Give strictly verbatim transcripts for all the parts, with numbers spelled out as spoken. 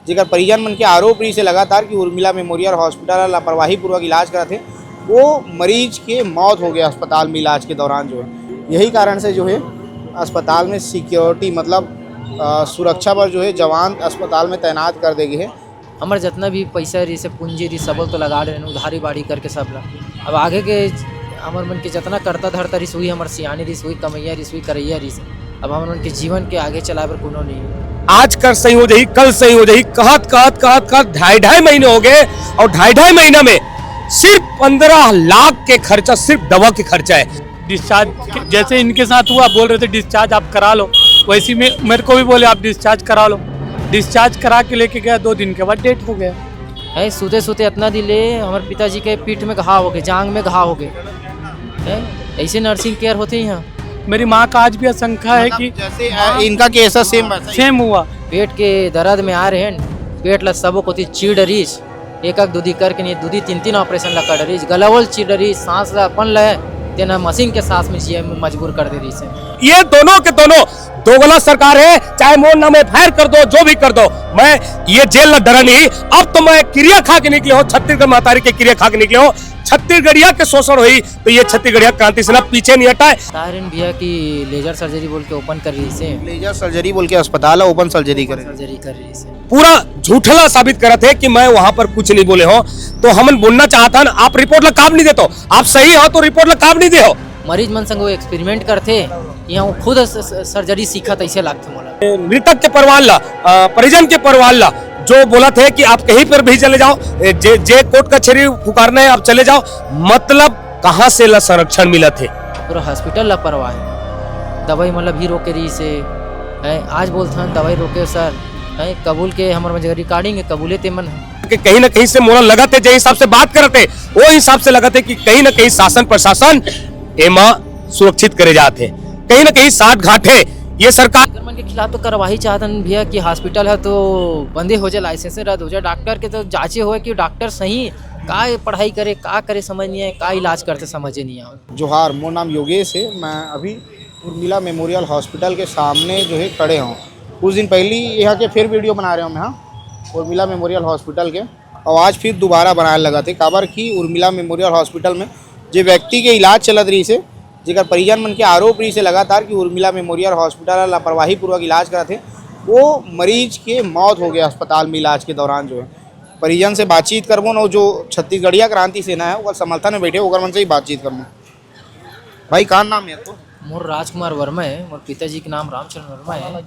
जेकर परिजन मन के आरोप रहिस हे लगातार कि उर्मिला मेमोरियल हॉस्पिटल ह लापरवाही पूर्वक इलाज करत हे, वो मरीज के मौत हो गया अस्पताल में इलाज के दौरान जो है। यही कारण से जो है अस्पताल में सिक्योरिटी मतलब अ, सुरक्षा बर जो है जवान अस्पताल में तैनात कर दे गे हे। हमर जतना भी पैसा रहिस हे, पूंजी रहिस, सबल तो लगा डरेन, उधारी बाड़ी करके सब ला। अब आगे के हमर मन के जतना करता धरता रहिस, वही हमर सियानी रहिस, वही कमैया रहिस, वही करैया रहिस। अब हमर मन के जीवन के आगे चलाए बर कोनो नहीं। आज कर सही हो जाही, कल सही हो जाही, कहत कहत कहत कहत ढाई ढाई महीने हो गए और ढाई ढाई महीना में सिर्फ पंद्रह लाख के खर्चा सिर्फ दवा के खर्चा है। डिस्चार्ज जैसे इनके साथ हुआ, बोल रहे थे डिस्चार्ज आप करा लो, वैसे में मेरे को भी बोले आप डिस्चार्ज करा लो। डिस्चार्ज करा के लेके गया, दो दिन के बाद डेथ हो गया। है, सूते सूते इतना दिन ले हमारे पिताजी के पीठ में घाव हो गए, जांग में घाव हो गए। है, ऐसे नर्सिंग केयर होते ही हैं। मेरी माँ का आज भी आशंका है मतलब कि जैसे, अ, इनका केस है, सेम वैसा ही। सेम हुआ। पेट के दर्द में आ रहे हैं, पेट ला सबो कोती चीर डरीस, एक एक दूधी करके नहीं, दूधी तीन तीन ऑपरेशन ला कर डरीस, गलावल चीर डरीस, सांस ला अपन ले, तेना मशीन के सांस में जिए में मजबूर कर दे रहीस हे। ये दोनों के दोनों दोगला सरकार है, चाहे मोर नाम एफ आई आर कर दो, जो भी कर दो, मैं ये जेल ला डरा नहीं। अब तो मैं किरिया खा के निकले हो, छत्तीसगढ़ महतारी के किरिया खा के निकले हो, छत्तीसगढ़िया के शोषण हुई तो ये छत्तीसगढ़िया क्रांति सेना पीछे नहीं हटाए। तारिन भैया की लेजर सर्जरी बोल के ओपन कर रहीस हे। लेजर सर्जरी बोल के अस्पताल है, ओपन सर्जरी करे। सर्जरी कर रहीस हे। पूरा झूठला साबित करत हे कि मैं वहां पर कुछ नहीं बोले हो। तो हमन बोलना चाहत हन, आप रिपोर्ट ला काब नहीं देतो, आप सही हो तो रिपोर्ट ला काब नहीं दे हो। मरीज मन संग वो एक्सपेरिमेंट करथे, यहाँ वो खुद स-, स-, सर्जरी सीखत ऐसे लागथे मोला। मृतक के परिवार ला, अ, परिजन के परिवार ला जो बोलत हे कि आप कहीं पर भी चले जाओ, ए, जे, जे कोर्ट कचहरी पुकारना है आप चले जाओ, मतलब कहाँ से ला संरक्षण मिलत हे? पूरा हॉस्पिटल लापरवाह हे। दवाई मतलब भी रोके रहीस हे, हैं, आज बोलथन दवाई रोके सर, हैं, कबूल के हमर मन जगह रिकॉर्डिंग हे, कबूले ते मन हे। कि कहीं ना कहीं से मोला लगत हे, जे हिसाब से बात करत हे, वो हिसाब से लगत हे कि कहीं ना कहीं शासन प्रशासन एमा सुरक्षित करे जात हे, कहीं ना कहीं साठ घाट हे ये सरकार। एकर मन के खिलाफ तो कार्रवाई चाहतन भैया कि हॉस्पिटल है तो बंदे हो जाए, लाइसेंस रद्द हो जाए, डॉक्टर के तो जांचे होए कि डॉक्टर सही का पढ़ाई करे, का करे समझ नहीं आए, का इलाज करते समझ नहीं आए। जोहार, मोर नाम योगेश है। मैं अभी उर्मिला मेमोरियल हॉस्पिटल के सामने जो है खड़े हूँ। कुछ दिन पहले यहाँ के फिर वीडियो बना रहे हूँ मैं, हाँ, उर्मिला मेमोरियल हॉस्पिटल के, और आज फिर दोबारा बनाए लगा थे। काबर कि उर्मिला मेमोरियल हॉस्पिटल में जे व्यक्ति के इलाज चलत रहीस हे, जेकर परिजन मन के आरोप रहीस हे लगातार कि उर्मिला मेमोरियल हॉस्पिटल ह लापरवाही पूर्वक इलाज करत हे, वो मरीज के मौत हो गया अस्पताल में इलाज के दौरान जो है। परिजन से बातचीत करबो न, जो छत्तीसगढ़िया क्रांति सेना है, ओकर समर्थन में बैठे, ओकर मन से ही बातचीत करबो। भाई, का नाम है तो? मोर राजकुमार वर्मा है, मोर पिताजी के नाम रामचरण वर्मा है।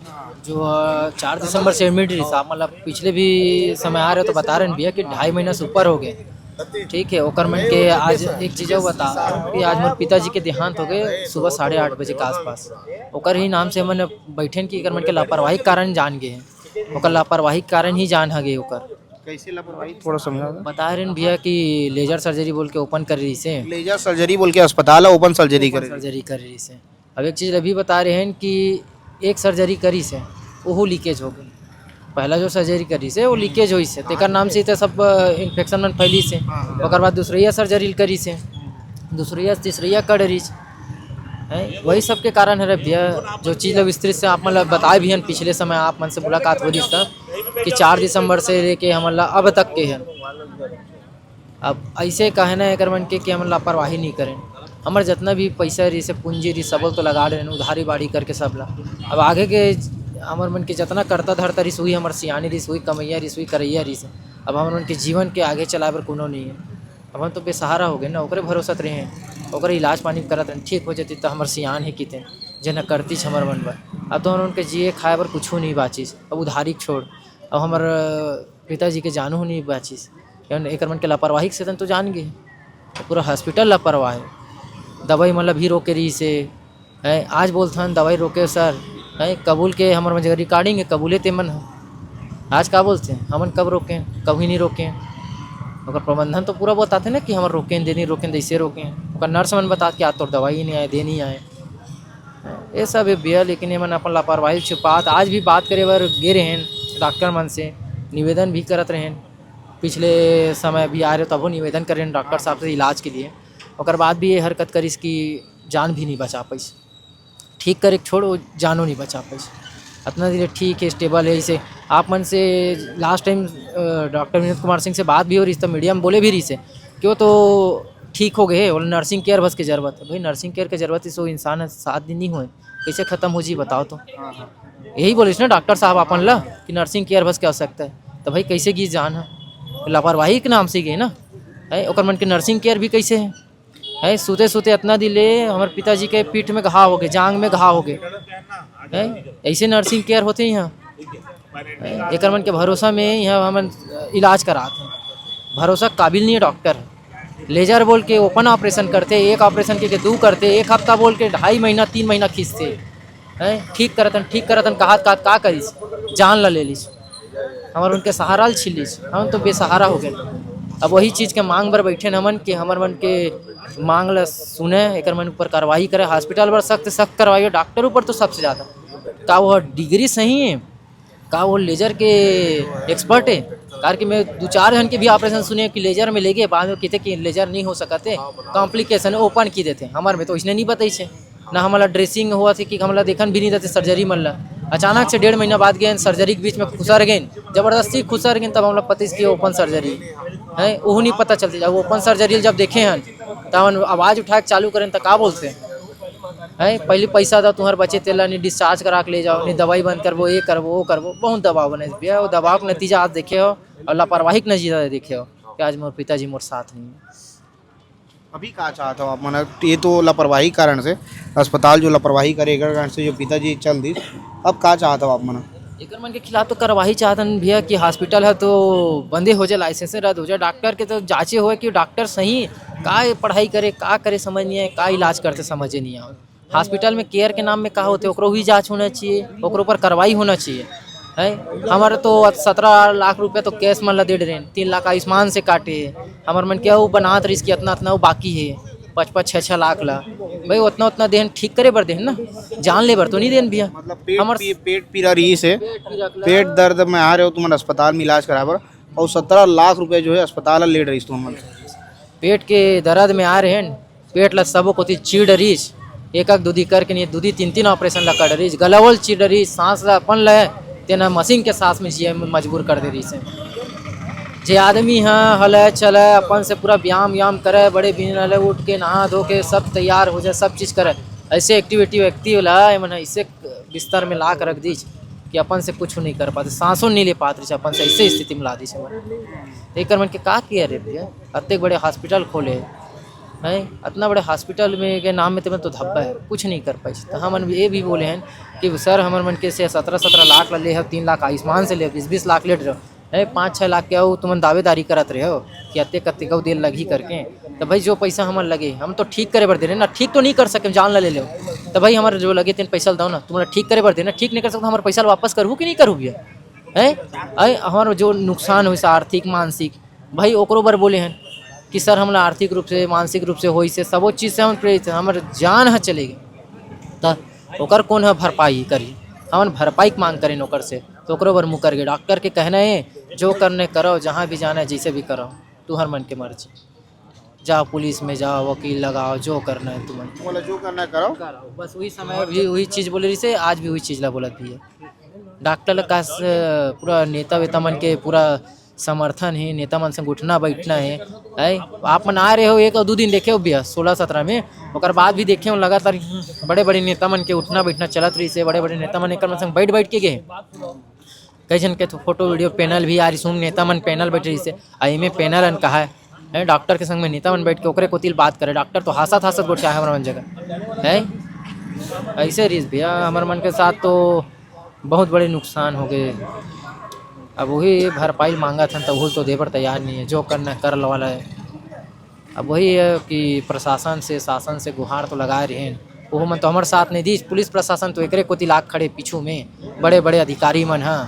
जो, अ, चार दिसंबर से एडमिट रहीस, आप मतलब पिछले भी समय आ रहे तो बता रहे हैं भैया कि ढाई महीना से ऊपर हो गए। ठीक है, ओकर मन के आज एक चीज और बता कि आज मोर पिताजी के देहांत हो गए सुबह साढ़े आठ बजे के आसपास। ओकर ही नाम से हमन बैठेन कि एकर मन के लापरवाही के कारण जान गए हैं, ओकर लापरवाही के कारण ही जान ह गए ओकर। कैसे लापरवाही, थोड़ा समझा दो। बता रहे हैं भैया कि लेजर सर्जरी बोल के ओपन कर रहीस हे। लेजर सर्जरी बोल के अस्पताल है, ओपन सर्जरी करे। सर्जरी कर रहीस हे। अब एक चीज अभी बता रहे हैं कि एक सर्जरी करीस हे, ओहू लीकेज हो गई। पहला जो सर्जरी करीस हे, वो लीकेज होइस हे, तेकर नाम से तो सब, अ, इन्फेक्शन मन फैलीस हे। हाँ, हाँ। ओकर बाद दूसरैया सर्जरी करीस हे, दूसरैया, तीसरैया कर रहीस हे। वही सब के कारण हरे भैया, जो चीज ला विस्तृत से आप मन ला बताए भी हन, पिछले समय आप मन से मुलाकात हो रहीस था कि चार दिसंबर से लेके हमन ला अब तक के हन। अब ऐसे कहना है एकर मन के कि हमन लापरवाही नहीं करें। हमर जितना भी पैसा रहीस हे, पूंजी रहीस, सबल तो लगा डरेन, उधारी बाड़ी करके सब ला। अब आगे के हमर मन के जितना करता धरता रहीस, वही हमर सियानी रहीस, वही कमैया रहीस, वही करैया रहीस। अब हमर मन के जीवन के आगे चलाए बर कोनो नहीं है। हमन तो बेसहारा हो गए ना, ओकरे भरोसा त रहे, ओकरे इलाज पानी करत रहे, ठीक हो जाती तो हमर सियान ही किते, जेन करतीस हमर मन बर। अब तो हमर मन के जिए खाए बर कुछू नहीं बाचिस, अब उधारी छोड़, अब हमर पिताजी के जानू नहीं बाचिस। एमन, एकर मन के लापरवाही के सेतन तो जान गे। पूरा हॉस्पिटल लापरवाह है। दवाई मतलब भी रोके रहीस हे। हैं, आज बोलथन दवाई रोके सर। हैं, कबूल के हमर मन जगह रिकॉर्डिंग है, कबूले ते मन ह। आज का बोलथे, हमन कब रोके? कभी नहीं रोके। ओकर प्रबंधन तो पूरा बताथे ना कि हमर रोके, दे नहीं रोके, दैसे रोके। ओकर नर्स मन बतात कि आज तोर दवाई नहीं आए, दे नहीं आए। ये सब है भैया, लेकिन एमन अपन लापरवाही छुपात, आज भी बात करे बर गे रहेन डॉक्टर मन से, निवेदन भी करत रहेन। पिछले समय भी आए रहे, तभो निवेदन करेन डॉक्टर साहब से इलाज के लिए। ओकर बाद भी ये हरकत करिस कि जान भी नहीं बचा पाइस। ठीक करे के छोड़, वो जानो नहीं बचा पाइस। अतना दिन ठीक है, स्टेबल है, इसे आप मन से last time doctor Vinod Kumar Singh से बात भी हो रही, तो मीडिया में बोले भी रही से कि वो तो ठीक हो गए, वो नर्सिंग केयर बस के जरूरत है। भाई, नर्सिंग केयर के जरूरत है, सो इंसान है, सात दिन नहीं हुए, कैसे खत्म हो जी, बताओ तो। यही बोलिस ना डॉक्टर साहब अपन ला कि नर्सिंग केयर बस के आवश्यकता है, तो भाई, कैसे गिस जान है? लापरवाही के नाम से गए ना, है? ओकर मन के नर्सिंग केयर भी कैसे है? है, सुते सुते इतना दिन ले हमर पिताजी के पीठ में घाव हो गए, जांग में घाव हो गए, है? ऐसे नर्सिंग केयर होते हैं यहाँ? है, एकर मन के भरोसा में यहाँ हमन इलाज करात हैं। भरोसा काबिल नहीं है डॉक्टर। लेजर बोल के ओपन ऑपरेशन करते, एक ऑपरेशन के, के दू करते, एक हफ्ता बोल के ढाई महीना, तीन महीना खींचते हैं। ठीक करतन, ठीक करतन, कहत कहत का करिस, जान ला ले लिस। हमर मन के सहारा ल छीन लिस, हम तो बेसहारा हो गए। अब वही चीज़ के मांग बर बैठे न हमन, कि हमर मन के मांग ला सुने, एकर मन ऊपर कार्रवाई करे, हॉस्पिटल बर सख्त सख्त कार्रवाई हो, डॉक्टर ऊपर तो सबसे ज़्यादा। का वो डिग्री सही है? का वो लेजर के एक्सपर्ट है? कार के मैं दू चार जन के भी ऑपरेशन सुने कि लेजर में लेगे, बाद में कहते कि लेजर नहीं हो सकते, कॉम्प्लिकेशन ओपन की देते। हमारे में तो इसने नहीं बताई छे, ना हमला ड्रेसिंग हुआ थे कि हमला देखन भी नहीं देते सर्जरी मन ला। अचानक से डेढ़ महीना बाद गए सर्जरी के बीच में खुसर गए, जबरदस्ती खुसर गए, तब हमला पता कि ओपन सर्जरी है, वो नहीं पता चलते। जब ओपन सर्जरी जब देखे हैं, तब आवाज़ उठा के चालू करें तो का बोलते हैं? हैं, पहले पैसा था तुम्हारे बचे, तेला नहीं डिस्चार्ज करा के ले जाओ, नहीं दवाई बंद करबो, ये करबो, वो करबो, बहुत दबाव बने भैया। वो दबाव के नतीजा आज देखे हो और लापरवाही के नतीजा देखे हो कि आज मोर पिताजी मोर साथ नहीं है। अभी का चाहत हो आप मन? ये तो लापरवाही कारण से अस्पताल जो लापरवाही करे, एकर कारण से जो पिताजी चल दिस, अब का चाहत हो आप मन? एकर मन के खिलाफ तो कार्रवाई चाहतन भैया कि हॉस्पिटल है तो बंदे हो जाए, लाइसेंस रद्द हो जाए, डॉक्टर के तो जांचे होए कि डॉक्टर सही का ये पढ़ाई करे, का करे समझ नहीं आए, का इलाज करते समझे नहीं आए। हॉस्पिटल में केयर के नाम में का होते, ओकरो भी जांच होना चाहिए, ओकरो पर कार्रवाई होना चाहिए। है, हमारे तो सत्रह लाख रुपया तो कैश मन ला दे रहे हैं, तीन लाख आयुष्मान से काटे। हमारे मन क्या वो बनात रहीस कि इतना इतना वो बाकी है, पाँच पाँच छः छः लाख ला। भाई, उतना उतना देहन ठीक करे बर देहन ना, जान ले बर तो नहीं देहन भैया। मतलब पेट हमार पी-, पेट पीरा रहीस है, पेट दर्द में आ रहे हो तुमन अस्पताल में इलाज कराबर, और सत्रह लाख रुपया जो है अस्पताल ले रहीस तुमन। पेट के दर्द में आ रहे हैं, पेट ला सबो कोती चीर डरिस, एक एक दूदी करके नहीं, दूदी तीन तीन ऑपरेशन ला कर डरिस, गलावल चीर डरिस, सांस ला अपन ले, तेना मशीन के सांस में जिए में मजबूर कर दे रहिस है। जे आदमी ह हले चले, अपन से पूरा व्यायाम व्यायाम करे, बड़े बिन ले उठ के नहा धो के सब तैयार हो जाए, सब चीज़ करे, ऐसे एक्टिविटी व्यक्ति वाला एमन ऐसे बिस्तर में ला के रख दीस कि अपन से कुछ नहीं कर पाते, सांसों नहीं ले पाते रहिस, अपन से ऐसे स्थिति में ला दीस एमन। तो एकर मन के का किया रे भैया, अतेक बड़े हॉस्पिटल खोले हैं, इतना बड़े हॉस्पिटल में के नाम में तेमन तो धब्बा है, कुछ नहीं कर पाइस। तो हमन ये भी बोले हैं कि सर, हमर मन के से सत्रह सत्रह लाख ला ले हो, तीन लाख आयुष्मान से ले हो, बीस बीस लाख ले रहे हो, है पाँच छः लाख के, अउ तुमन दावेदारी करत रहे हो कि अतेक अतेक अउ देर लगही करके। तो भाई, जो पैसा हमन लगे, हम तो ठीक करे बर दे रहे ना, ठीक तो नहीं कर सके, जान ला ले ले। तो भाई, हमारे जो लगे तेन पैसा ला दो ना, तुमन ठीक करे बर दे ना, ठीक नहीं कर सकते, हमारे पैसा ला वापस करहू कि नहीं करहू भैया? है, अरे, हमारा जो नुकसान होइस आर्थिक, मानसिक, भाई, ओकरो बर बोले हैं कि सर, हमला आर्थिक रूप से, मानसिक रूप से होइस हे, सबो चीज़ से हम प्रेरित हैं, हमर जान ह चले गे, त ओकर कौन ह भरपाई करी? हमन भरपाई के मांग करें ओकर से, तो ओकरो बर मुकर गे। डॉक्टर के कहना है, "जो करना है करो, जहाँ भी जाना है, जैसे भी करो, तुहर मन के मर्जी, जाओ पुलिस में जाओ, वकील लगाओ, जो करना है तुमन।" बोला, "जो करना है करो।" करो। बस वही समय भी वही चीज़ बोले रहिस हे, आज भी वही चीज़ ला बोलत भी है। डॉक्टर ला का स-, पूरा नेता वेता मन के पूरा समर्थन हे, नेता मन संग उठना बैठना हे, है? आप मन आए रहे हो एक अउ दू दिन देखे हो भैया, सोलह सत्रह में, ओकर बाद भी देखे हो लगातार बड़े बड़े नेता मन के उठना बैठना चलत रहिस हे, बड़े बड़े नेता मन एकर मन संग बैठ बैठ के गए। कई झन के तो फोटो वीडियो पैनल भी आ रहिस, नेता मन पैनल बैठ रहिस हे, आ एमे पैनल अन कहा है, डॉक्टर के संग में नेता मन बैठ के ओकरे कोतिल बात करे, डॉक्टर तो हासत हासत गोठिया है हमर मन जगह, है? ऐसे रहिस भैया, हमर मन के साथ तो बहुत बड़े नुकसान हो गए। अब वही भरपाई मांगत हन, तो उहू तो दे बर तैयार नहीं है। जो करना है, कर लो वाला है। अब वही है कि प्रशासन से, शासन से गुहार तो लगाए रहे हैं, ओहू मन तो हमर साथ नहीं दीस। पुलिस प्रशासन तो एकरे कोती लाग खड़े पीछू में, बड़े-बड़े अधिकारी मन ह,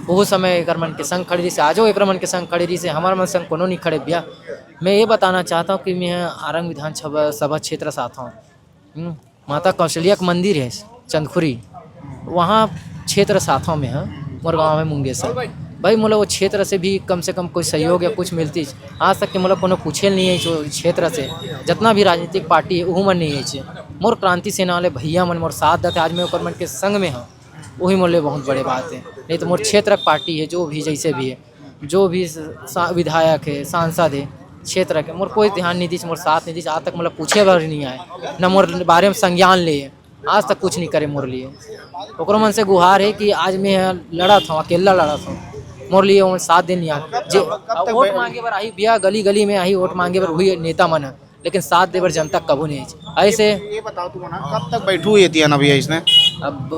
ओहू समय एकर मन के संग खड़े रहिस, आजो एकर मन के संग खड़े रहिस, हमर मन संग कोनो नहीं खड़े भैया। मैं ये बताना चाहता हूँ कि मैं आरंग विधानसभा, सभा क्षेत्र से आता हूँ। हम्म, माता कौशल्या के मंदिर है चंदखुरी, वहाँ क्षेत्र सातों में है, मोर गाँव है मुंगेसर। भाई, मोला वो क्षेत्र से भी कम से कम कोई सहयोग या कुछ मिलती, आज तक के मोला कोनो पूछे नहीं है जो क्षेत्र से, जितना भी राजनीतिक पार्टी है, ओहू मन नहीं है। मोर क्रांति सेना वाले भैया मन मोर साथ देते, आज मैं ओकर मन के संग में हूँ। वही मोर लिए बहुत बड़े बात है। नहीं तो मोर क्षेत्र के पार्टी है, जो भी जैसे भी है, जो भी स-, सा-, विधायक है, सांसद है, क्षेत्र के मोर कोई ध्यान नहीं दीस, मोर साथ नहीं दीस, आज तक मोला पूछे बर नहीं आए, न मोर बारे में संज्ञान लिए, आज तक कुछ नहीं करे मोर लिए। ओकरो मन से गुहार है कि आज मैं लड़त हूँ, अकेला लड़त हूँ, मोर लिए वो साथ दे नहीं आए। जे कब तक वोट बै- मांगे बर आही भैया, गली गली में आही वोट मांगे बर, वही नेता मन है, लेकिन साथ दे बर जनता कभू नहीं है। ऐसे ये बताओ तुम ना, कब तक बैठू ये तिया ना भैया इसने? अब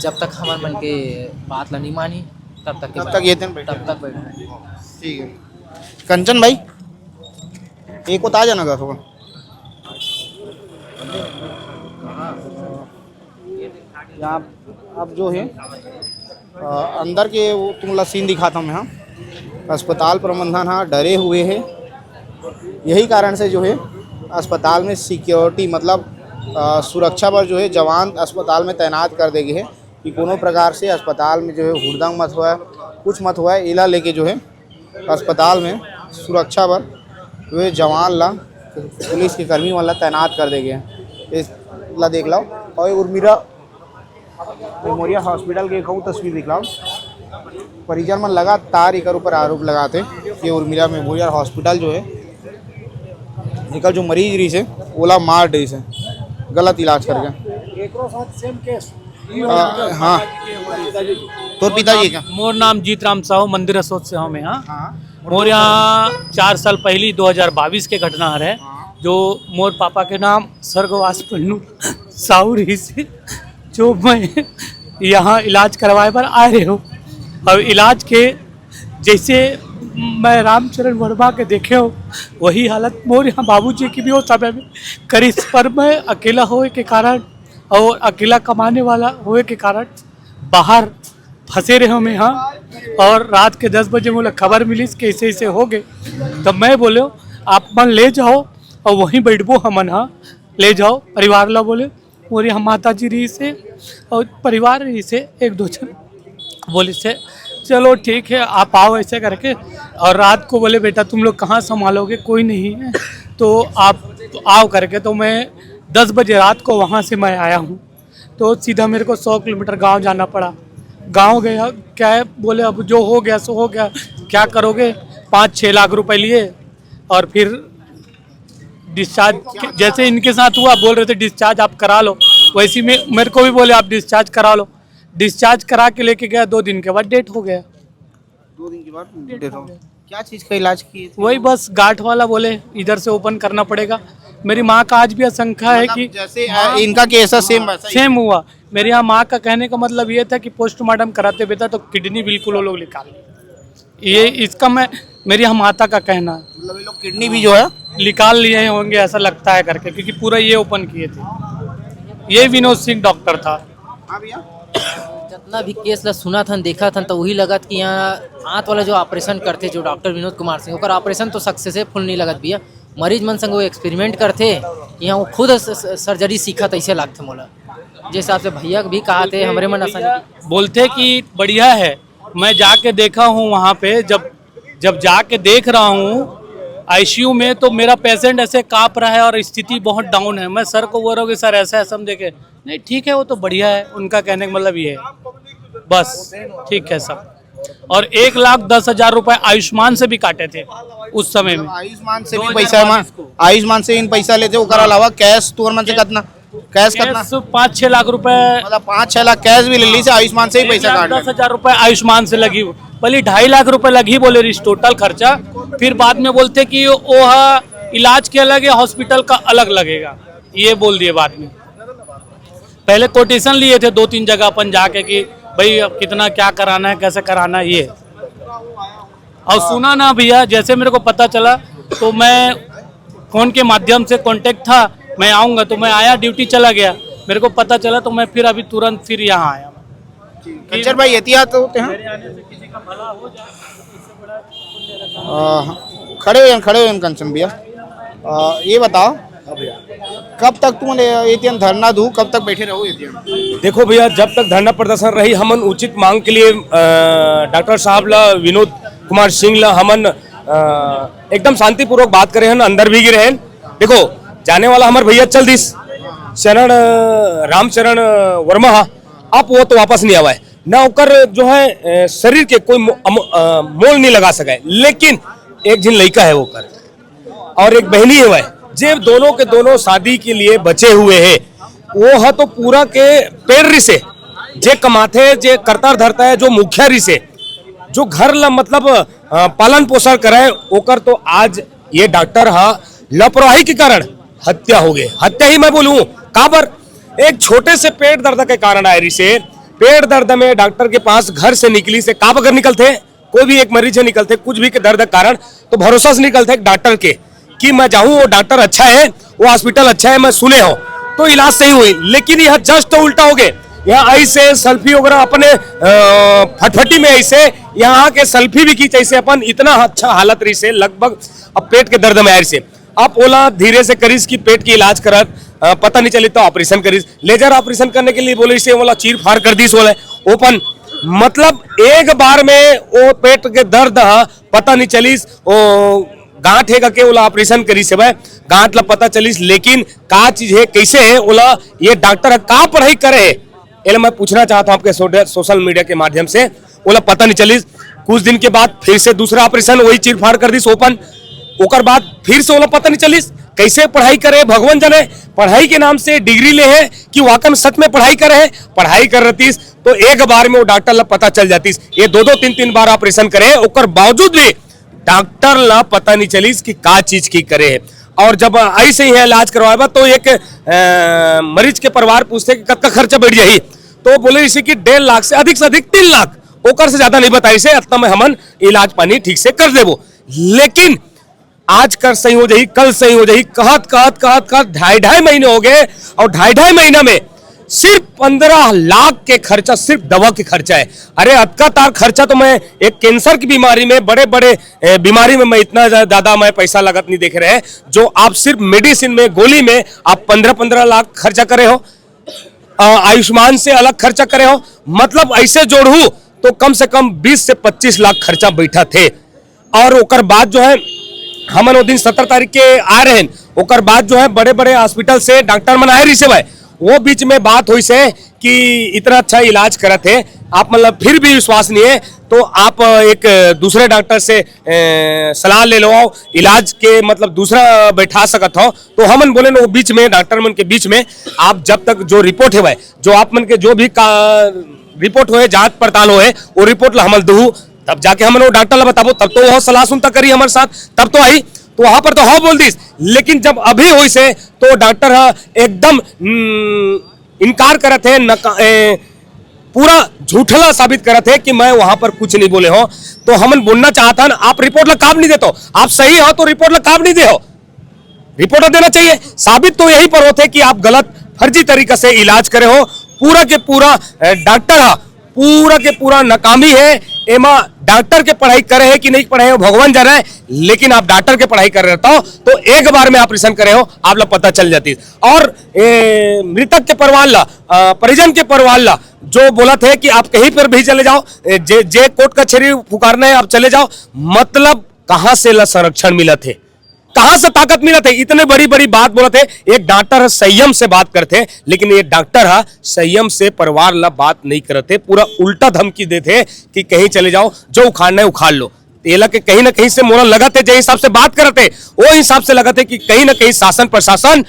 जब तक हमर मन के बात ला नहीं मानी, तब तक के तब बैठ-, तक ये दिन बैठे तब तक बैठे। ठीक है। कंचन भाई, एक को आ जाना घर को। यहाँ अब जो है, अ, अंदर के वो तुम ला सीन दिखाता हूँ मैं। हाँ, अस्पताल प्रबंधन हाँ डरे हुए है। यही कारण से जो है अस्पताल में सिक्योरिटी, मतलब, अ, सुरक्षा पर जो है जवान अस्पताल में तैनात कर दे गए हैं कि कोनो प्रकार से अस्पताल में जो है हुड़दंग मत हुआ, कुछ मत हुआ। इला लेके जो है अस्पताल में सुरक्षा बर जो है जवान ला, पुलिस के कर्मी मन ला तैनात कर दे गए हैं। इस ला देख लो। और उर्मिला मेमोरियल हॉस्पिटल के एक अउ तस्वीर दिखलाओ। परिजन मन लगातार एकर ऊपर आरोप लगाते कि उर्मिला मेमोरियल हॉस्पिटल जो है, एकर जो मरीज रहिस हे, ओला मार डरिस हे गलत इलाज करके। एकरो साथ सेम केस। अ, हाँ। तोर पिताजी का? मोर नाम जीत राम साहू, मंदिर असोच से हूँ मैं। हाँ। हाँ। मोर यहाँ चार साल पहली दो हज़ार बाईस के घटना हरे, हाँ। जो मोर पापा के नाम स्वर्गवास पन्नू साहू रहिस हे, जो मैं यहाँ इलाज करवाए बर आए रहे हूँ। अब इलाज के जैसे मैं रामचरण वर्मा के देखे हूँ, वही हालत मोर यहाँ बाबूजी की भी वो समय में करिस, पर मैं अकेला होए के कारण और अकेला कमाने वाला होए के कारण बाहर फंसे रहे हूँ मैं यहाँ। और रात के दस बजे मोला खबर मिलिस कि ऐसे ऐसे हो गए, तब मैं बोले, "आप मन ले जाओ और वहीं बैठबो हमन हा, ले जाओ परिवार ला," बोले। और यहाँ माता जी रहिस हे और परिवार रहिस हे, एक दो जन बोलिस हे, "चलो ठीक है, आप आओ," ऐसे करके। और रात को बोले, "बेटा, तुम लोग कहाँ संभालोगे, कोई नहीं है, तो आप आओ," करके। तो मैं दस बजे रात को वहाँ से मैं आया हूँ, तो सीधा मेरे को सौ किलोमीटर गांव जाना पड़ा। गांव गया, क्या है, बोले, "अब जो हो गया सो हो गया, क्या करोगे?" पाँच छः लाख रुपए लिए और फिर डिस्चार्ज, जैसे इनके साथ हुआ, बोल रहे थे, "डिस्चार्ज आप करा लो।" वैसे में मेरे को भी बोले, "आप डिस्चार्ज करा लो।" डिस्चार्ज करा के लेके गया, दो दिन के बाद डेथ हो गया। दो दिन के बाद डेथ हो गया। क्या चीज का इलाज किए थे? वही बस गांठ वाला बोले, इधर से ओपन करना पड़ेगा। मेरी माँ का आज भी आशंका है मतलब कि जैसे, अ, इनका केस है, सेम वैसा ही? सेम हुआ। मेरे यहाँ माँ का कहने का मतलब ये था कि पोस्टमार्टम कराते बेटा तो किडनी बिल्कुल वो लोग निकाल लें। ये इसका मैं, मेरी यहाँ माता का कहना है। मतलब ये लोग किडनी भी जो है निकाल लिए होंगे ऐसा लगता है करके, क्योंकि पूरा ये ओपन किए थे। ये विनोद सिंह डॉक्टर था। हाँ भैया। जितना भी केस ला सुना था, देखा था, तो वही लगत कि यहाँ आंत वाला जो ऑपरेशन करते, जो डॉक्टर विनोद कुमार सिंह, ओकर ऑपरेशन तो सक्सेसफुल नहीं लगत भैया। मरीज मन संग वो एक्सपेरिमेंट करते, यहाँ वो खुद स-, स-, सर्जरी सीखत ऐसे लागथे मोला। जिस हिसाब से भैया भी कहा थे, हमरे मन असन बोलते कि बढ़िया है। मैं जाके देखा हूँ वहाँ पे, जब, जब जाके देख रहा हूँ आईसीयू में, तो मेरा पेशेंट ऐसे काँप रहा है और स्थिति बहुत डाउन है। मैं सर को बोल रहा हूँ कि सर, ऐसा ऐसा हम देखे। नहीं, ठीक है, वो तो बढ़िया है, उनका कहने का मतलब ये है। बस, ठीक है सब। और एक लाख दस हजार रुपए आयुष्मान से भी काटे थे उस समय में। आयुष्मान से भी पैसा मा-, आयुष्मान से इन पैसा लेते, ओकर अलावा कैश तोर मन से कितना? कैश कितना? कैश पाँच छः लाख रुपए। मतलब पाँच छः लाख कैश भी ले ली से, आयुष्मान से ही एक पैसा लाख काट दस हजार रुपए आयुष्मान से लगी, पहले ढाई लाख रुपए लगी बोले रही टोटल खर्चा, फिर बाद में बोलते कि वो हा इलाज के अलग है, हॉस्पिटल का अलग लगेगा, ये बोल दिए बाद में। पहले कोटेशन लिए थे दो तीन जगह अपन जाके कि भाई अब कितना क्या कराना है, कैसे कराना है, ये। और सुना ना भैया, जैसे मेरे को पता चला तो मैं फोन के माध्यम से कांटेक्ट था, मैं आऊँगा, तो मैं आया, ड्यूटी चला गया, मेरे को पता चला तो मैं फिर अभी तुरंत फिर यहाँ आया। कंचन भाई, एहतियात होते हैं। अ, खड़े हो जाओ, खड़े हो जाओ कंचन भैया। अ, ये बताओ, कब तक तुमन एतियन धरना दू, कब तक बैठे रहो एतियन? देखो भैया, जब तक धरना प्रदर्शन रही, हमन उचित मांग के लिए, अ, डॉक्टर साहब ला, विनोद कुमार सिंह ला हमन, अ, एकदम शांतिपूर्वक बात करे हन, अंदर भी गिरे हन। देखो, जाने वाला हमर भैया चल दिस, चरण, अ, रामचरण, अ, वर्मा हा, अब वो तो वापस नहीं आवा है, ना ओकर जो है, अ, शरीर के कोई मो-, अमो-, अ, मोल नहीं लगा सका है। लेकिन एक झिन लइका है ओकर, और एक बहिनी है वह, जे दोनों के दोनों शादी के लिए बचे हुए हैं। वो ह तो पूरा के पेड़ रिसे, जे कमाथे, जे करता धरता है, जो मुखिया रिसे, जो घर ला मतलब, अ, पालन पोषण करे, ओकर तो आज ये डॉक्टर हा लापरवाही के कारण हत्या हो गए। हत्या ही मैं बोलूँ, काबर? एक छोटे से पेट दर्द के कारण आए रिसे, पेट दर्द में डॉक्टर के पास घर से निकली से काबर निकलथे, कोई भी एक मरीज है निकलथे, कुछ भी के दर्द के कारण, तो भरोसा से निकलथे एक डॉक्टर के कि मैं जाऊँ, वो डॉक्टर अच्छा है, वो हॉस्पिटल अच्छा है, मैं सुने हो, तो इलाज सही हुई। लेकिन यह जस्ट तो उल्टा हो गए, यहाँ ऐसे सेल्फी वगैरह अपने, अ, फटफटी में ऐसे यहाँ के सेल्फी भी खींच, ऐसे अपन इतना अच्छा हालत रहिसे, लगभग अब पेट के दर्द में आए रिसे। अब ओला धीरे से करिस कि पेट के इलाज करत, अ, पता नहीं चली तो ऑपरेशन करिस। लेजर ऑपरेशन करने के लिए बोले से ओला चीर फाड़ कर दिस, ओला ओपन, मतलब एक बार में वो पेट के दर्द ह पता नहीं चलिस, वो गांठ हे के ओला ऑपरेशन करिस हे, गांठ ला पता चलिस, लेकिन का चीज है, कैसे है, ओला ये डॉक्टर ह का पढ़ाई करे है, एला मैं पूछना चाहता हूँ आपके सोड-, सोशल मीडिया के माध्यम से। ओला पता नहीं चलिस। कुछ दिन के बाद फिर से दूसरा ऑपरेशन, वही चीर फाड़ कर दिस ओपन। ओकर बाद फिर से ओला पता नहीं चलिस, कैसे पढ़ाई करे, भगवान जाने। पढ़ाई के नाम से डिग्री ले है कि वाकई में सच में पढ़ाई करे है, पढ़ाई कर रहतिस तो एक बार में वो डॉक्टर ला पता चल जातिस। ये दो दो तीन तीन बार ऑपरेशन करे, ओकर बावजूद भी डॉक्टर ला पता नहीं चलिस कि का चीज की करे है। और जब ऐसे ही है इलाज करवाए बा, तो एक, अ, मरीज के परिवार पूछते कि कतका खर्चा बैठ जाही, तो बोले इसे कि डेढ़ लाख से अधिक से अधिक तीन लाख, ओकर से ज्यादा नहीं बताई से, इतना में हमन इलाज पानी ठीक से कर देबो। लेकिन आज कर सही हो जाही, कल सही हो जाही, कहत, कहत, कहत, कहत ढाई, ढाई महीने हो गए और ढाई, ढाई महीना में सिर्फ पंद्रह लाख के खर्चा, सिर्फ दवा के खर्चा है। अरे, अतका तार खर्चा तो मैं एक कैंसर की बीमारी में, बड़े, बड़े, ए, बीमारी में मैं इतना ज्या-, ज्यादा मैं पैसा लगत नहीं देखे रहे, जो आप सिर्फ मेडिसिन में, गोली में आप पंद्रह, पंद्रह लाख खर्चा करे हो, अ, आयुष्मान से अलग खर्चा करे हो, मतलब ऐसे जोड़हू तो कम से कम बीस से पच्चीस लाख खर्चा बैठा थे। और ओकर बाद जो है, हमन वो दिन सत्रह तारीख के आ रहे हैं, ओकर बाद जो है, बड़े बड़े हॉस्पिटल से डॉक्टर मन आए रहिसे भाई, वो बीच में बात होइस हे कि इतना अच्छा इलाज करत हे, आप मतलब फिर भी विश्वास नहीं है, तो आप एक दूसरे डॉक्टर से, ए, सलाह ले लो, इलाज के मतलब दूसरा बैठा सकत हो। तो हमन बोले न, वो बीच में, डॉक्टर मन के बीच में, आप जब तक जो रिपोर्ट है भाई, जो आप मन के जो भी का रिपोर्ट होए, जांच पड़ताल होए, वो रिपोर्ट ला हमन दूहू, तब जाके हमन वो डॉक्टर ला बताबो, तब तो वो सलाह सुनता करी हमर साथ, तब तो आई। तो वहां पर तो हाँ बोल दिस, लेकिन जब अभी होइस हे, तो डॉक्टर हा एकदम, हम्म, इनकार करत हे, नका-, ए, पूरा झूठला साबित करत हे कि मैं वहां पर कुछ नहीं बोले हो। तो हमन बोलना चाहत हन, आप रिपोर्ट ला काब नहीं देतो, आप सही हो तो रिपोर्ट ला काब नहीं दे हो, रिपोर्ट देना चाहिए। साबित तो यही पर होते कि आप गलत, फर्जी तरीका से इलाज करे हो। पूरा के पूरा, अ, डॉक्टर हा, पूरा के पूरा नाकामी है। एमा डॉक्टर के पढ़ाई करे है कि नहीं पढ़े हो, भगवान जाने है, लेकिन आप डॉक्टर के पढ़ाई कर रहता हो, तो एक बार में ऑपरेशन करे हो, आप ला पता चल जाती। और, ए, मृतक के परिवार ला, अ, परिजन के परिवार ला जो बोलत हे कि आप कहीं पर भी चले जाओ, ए, जे, जे कोर्ट कचहरी पुकारना है, आप चले जाओ, मतलब कहाँ से ला संरक्षण मिलत हे? कहां से ताकत मिलत हे? इतने बड़ी बड़ी बात बोलत हे। एक डॉक्टर ह संयम से बात करथे, लेकिन ये डॉक्टर ह संयम से परिवार ला बात नहीं करत हे, पूरा उल्टा धमकी देथे कि कहीं चले जाओ, जो उखाड़ना है उखाड़ लो। एला के कहीं ना कहीं से मोला लगत हे, जे हिसाब से बात करत हे, वो हिसाब से लगत हे कि कहीं ना कहीं शासन प्रशासन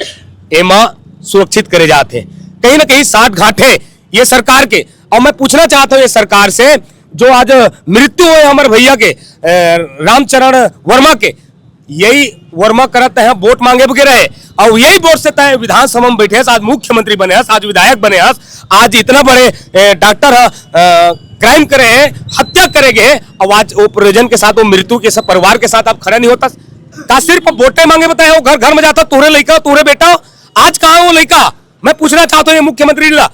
एमा सुरक्षित करे जात हे, कहीं ना कहीं साठ घाट हे ये सरकार के। और मैं पूछना चाहता हूँ ये सरकार से, जो आज मृत्यु होए हमर भैया के, अ, रामचरण वर्मा के, यही वर्मा करत हे वोट मांगे के रहे, और यही वोट से तय विधानसभा में बैठे हस, आज मुख्यमंत्री बने हस, आज विधायक बने हस, आज इतना बड़े, ए, डॉक्टर ह, अ, क्राइम करे हे, हत्या करे गए हे, और आज वो परिजन के साथ, वो मृत्यु के साथ, परिवार के साथ आप खड़ा नहीं होता। का सिर्फ वोटे मांगे बताए हो, घर घर में जाता, तोरे लइका, तोरे बेटा, आज कहाँ वो लइका? मैं पूछना चाहता हूँ ये मुख्यमंत्री ला,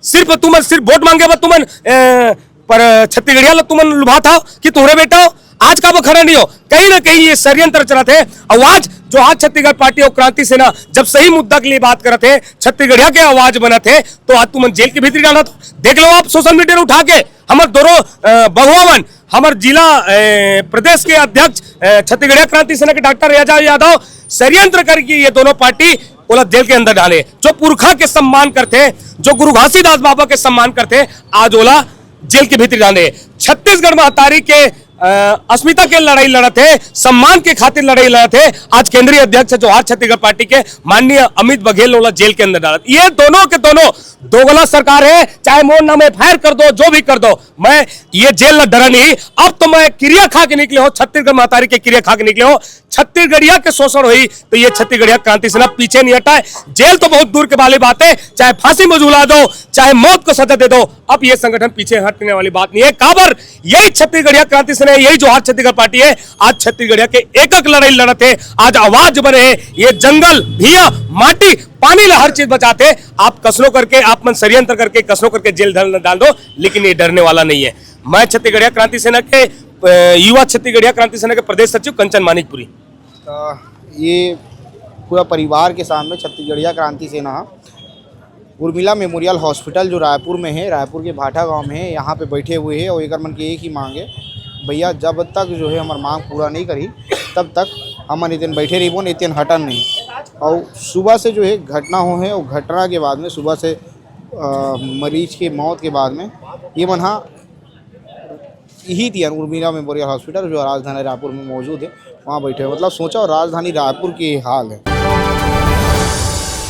सिर्फ तुमन, सिर्फ वोट मांगे बर तुमन, ए, पर छत्तीसगढ़िया ला तुमन लुभात हव कि तोहरे बेटा हो, आज काबर खड़ा नहीं हो? कहीं ना कहीं ये षड्यंत्र चलत हे। और आज जो आज छत्तीसगढ़ पार्टी और क्रांति सेना जब सही मुद्दा के लिए बात करत हे, छत्तीसगढ़िया के आवाज बनत हे, तो आज तुमन जेल के भीतरी डालत हो। देख लो आप सोशल मीडिया उठा के, हमर दोनों, अ, बघवा मन, हमर जिला, अ, प्रदेश के अध्यक्ष, अ, छत्तीसगढ़िया क्रांति सेना के डॉक्टर राजा यादव षड्यंत्र करके ये दोनों पार्टी ओला जेल के अंदर डाले। जो पुरखा के सम्मान करथे, जो गुरु घासीदास बाबा के सम्मान करथे, आज ओला जेल के भीतरी डाले। छत्तीसगढ़ महतारी के, अ, अस्मिता के लड़ाई लड़त हे, सम्मान के खातिर लड़ाई लड़त हे। आज केंद्रीय अध्यक्ष जोहार छत्तीसगढ़ पार्टी के माननीय अमित बघेल ओला जेल के अंदर डालत। ये दोनों के दोनों दोगला सरकार है, चाहे मोर नाम एफ आई आर कर दो, जो भी कर दो, मैं ये जेल ला डरा नहीं। अब तो मैं किरिया खा के निकले हो, छत्तीसगढ़ महतारी के किरिया खा के निकले हो। छत्तीसगढ़िया के शोषण होई तो ये छत्तीसगढ़िया क्रांति सेना पीछे नहीं हटाए। जेल तो बहुत दूर के वाली बात है, चाहे फांसी में झूला दो, चाहे मौत को सजा दे दो, अब ये संगठन पीछे हटने वाली बात नहीं है। काबर यही छत्तीसगढ़िया क्रांति सेना है, यही जोहार छत्तीसगढ़ पार्टी है। आज छत्तीसगढ़िया के एक एक लड़ाई लड़त है, आज आवाज बने है। ये जंगल, भैया, माटी, पानी ला हर चीज बचाते। आप कसनो करके, आप मन षड्यंत्र करके, कसनो करके जेल डाल, डाल दो, लेकिन ये डरने वाला नहीं है। मैं छत्तीसगढ़िया क्रांति सेना के, अ, युवा छत्तीसगढ़िया क्रांति सेना के प्रदेश सचिव कंचन मानिकपुरी। अ, ये पूरा परिवार के सामने छत्तीसगढ़िया क्रांति सेना ह उर्मिला मेमोरियल हॉस्पिटल जो रायपुर में है, रायपुर के भाटा गांव में है, यहाँ पे बैठे हुए हैं और एकर मन के एक ही मांग है, भैया, जब तक जो है हमार मांग पूरा नहीं करी, तब तक हमन इतन बैठे रहिबो, इतन हटन नहीं। और सुबह से जो है घटना हो है, और घटना के बाद में सुबह से, अ, मरीज के मौत के बाद में ये मन हा यही तियन उर्मिला मेमोरियल हॉस्पिटल जो राजधानी रायपुर में मौजूद है, वहाँ बैठे हैं। मतलब सोचो, राजधानी रायपुर के हाल है।